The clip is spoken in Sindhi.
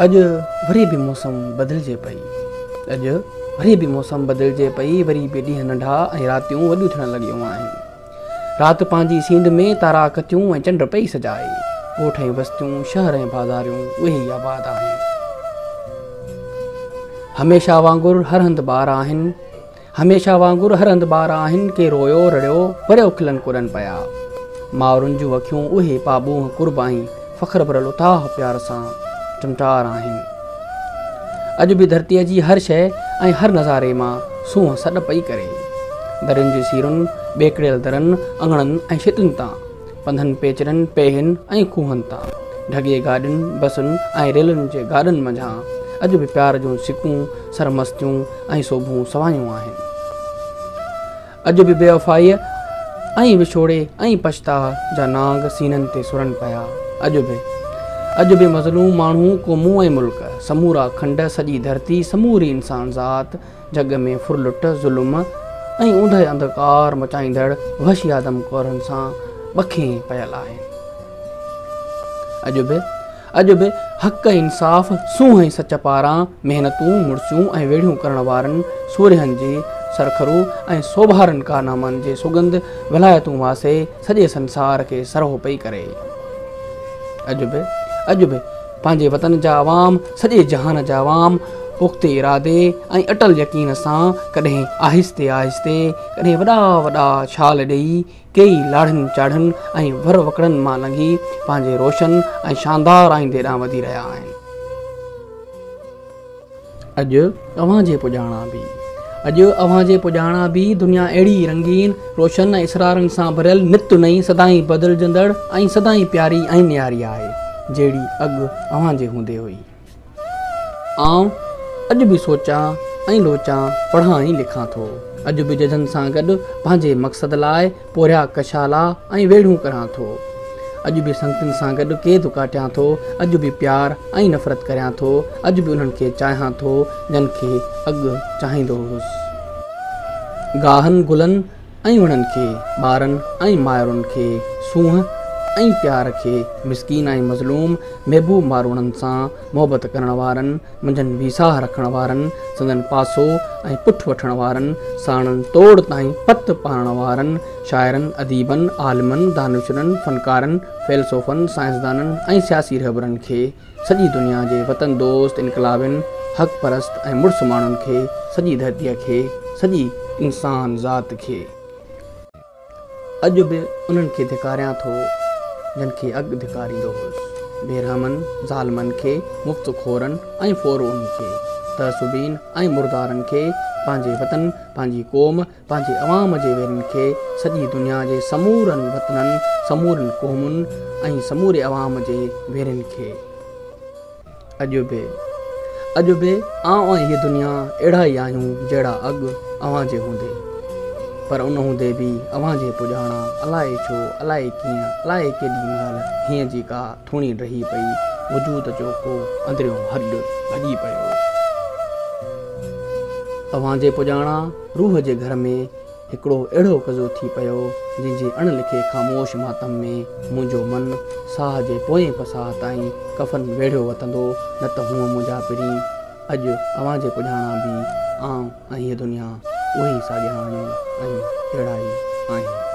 اڄ وري به موسم بدلجي پئي. اڄ وري به موسم بدلجي پئي، وري به ڏينهن ننڍا ۽ راتيون وڏيون ٿيڻ لڳيون آهن. رات پنهنجي سينڌ ۾ تارا ڪتيون ۽ چنڊ پئي سجائي. ڳوٺ ۽ وستيون، شهر ۽ بازاريون اهي ئي آباد آهن. هميشه وانگر هر هنڌ ٻار آهن. هميشه وانگر هر هنڌ ٻار آهن، ڪي رويو رڙيو وريو کلن ڪڏن پيا. مائرن جون اکيون اهي پاٻوهه قرب ۽ فخر ڀريل اٿاهه پيار سان ٽمٽار آهن. اڄ به ڌرتيء جي هر شيء ۽ هر نظاري مان سونهن سڏ پئي ڪري. درين جي سيرن، ٻيڪڙيل درن، اڱڻن ۽ ڇتن تان، پنڌن پيچرن، پيهن ۽ کوهن تان، ڍڳي گاڏين، بسن ۽ ريلن جي گاڏن منجهان اڄ به پيار جون سڪون، سرمستيون ۽ سوڀون سوايون آهن. اڄ به بيوفائيء ۽ وڇوڙي ۽ پڇتاء جا نانگ سينن تي سرن پيا. اڄ به اڄ به مظلوم ماڻهو، قومون ۽ ملڪ، سمورا کنڊ، سڄي ڌرتي، سموري انسان ذات، جڳ ۾ ڦرلٽ، ظلم ۽ اوندهه انڌڪار مچائيندڙ وحشي آدم خورن سان ٻکين پيل آهن. اڄ به اڄ به حق ۽ انصاف، سونهن ۽ سچ پاران محنتون، مڙسيون ۽ ويڙهيون ڪرڻ وارن سورهين جي سرخرو ۽ سوڀارن ڪارنامن جي سڳنڌ ولايتون واسي سڄي سنسار کي سرهو پئي ڪري. اڄ به اڄ به پنهنجي وطن جا عوام، سڄي جهان جا عوام پختي ارادي ۽ اٽل يقين سان ڪڏهن آهستي آهستي، ڪڏهن وڏا وڏا ڇال ڏيئي، ڪيئي لاهن چاڙهن ۽ ور وڪڙن مان لنگهي پنهنجي روشن ۽ شاندار آئيندي ڏانهن وڌي رهيا آهن. اڄ اوهان جي پڄاڻان به اڄ اوهان جي پڄاڻان به دنيا اهڙي ئي رنگين، روشن ۽ اسرارن سان ڀريل نت نئين، سدائين بدلجندڙ ۽ سدائين پياري ۽ نياري آهي، جهڙي اڳ اوهان جي هوندي هئي. آئون اڄ به سوچان ۽ لوچان، پڙهان ۽ لکان ٿو. اڄ به ججهن سان گڏ پنهنجي مقصد لاء پورهيا ڪشالا ۽ ويڙهون ڪران ٿو. اڄ به سنگتين سان گڏ قيد ڪاٽيان ٿو. اڄ به پيار ۽ نفرت ڪريان ٿو. اڄ به انهن کي چاهيان ٿو، جن کي اڳ چاهيندو هوس. گاهن، گلن ۽ وڻن کي، ٻارن ۽ مائرن کي، سونهن ۽ پيار کي، مسڪين ۽ مظلوم محبوب ماروئڙن سان محبت ڪرڻ وارن، منجهن ويساهه رکڻ وارن، سندن پاسو ۽ پٺ وٺڻ وارن، ساڻن توڙ تائين پت پارڻ وارن، شاعرن، اديبن، عالمن، دانشورن، فنڪارن، فيلسوفن، سائنسدانن ۽ سياسي رهبرن کي، سڄي دنيا جي وطن دوست انقلابين، حق پرست ۽ مڙس ماڻهن کي، سڄي ڌرتيء کي، سڄي انسان ذات کي. اڄ به انهن کي ڌڪاريان ٿو، جن کي اڳ ڌڪاريندو هوس. بي رحمن ظالمن کي، مفت خورن ۽ ڦورن کي، تعصبين ۽ مردارن کي، پنهنجي وطن، پنهنجي قوم، پنهنجي عوام جي ويرين کي، سڄي دنيا جي سمورن وطنن، سمورين قومن ۽ سموري عوام جي ويرين کي. اڄ به، اڄ به آئون ۽ هيء دنيا اهڙا ئي آهيون جهڙا اڳ اوهان جي هوندي. پر ان هوندي به اوهان جي پڄاڻان الائي ڇو، الائي ڪيئن، الائي ڪيڏي مهل هينئين جي ڪا ٿوڻي ڊهي پئي، وجود جو ڪو اندريون هڏ ڀڄي پيو. اوهان جي پڄاڻان روح جي گهر ۾ هڪڙو اهڙو قضو ٿي پيو، جنهن جي اڻ لکي خاموش ماتم ۾ منهنجو من ساهه جي پوئين پساهه تائين ڪفن ويڙهيو وتندو، نه ته هونء منهنجا پرين، اڄ اوهان جي پڄاڻان به آئون ۽ هيء دنيا اهي ئي ساڳيا آهيون ۽ اهڙا ئي آهيون.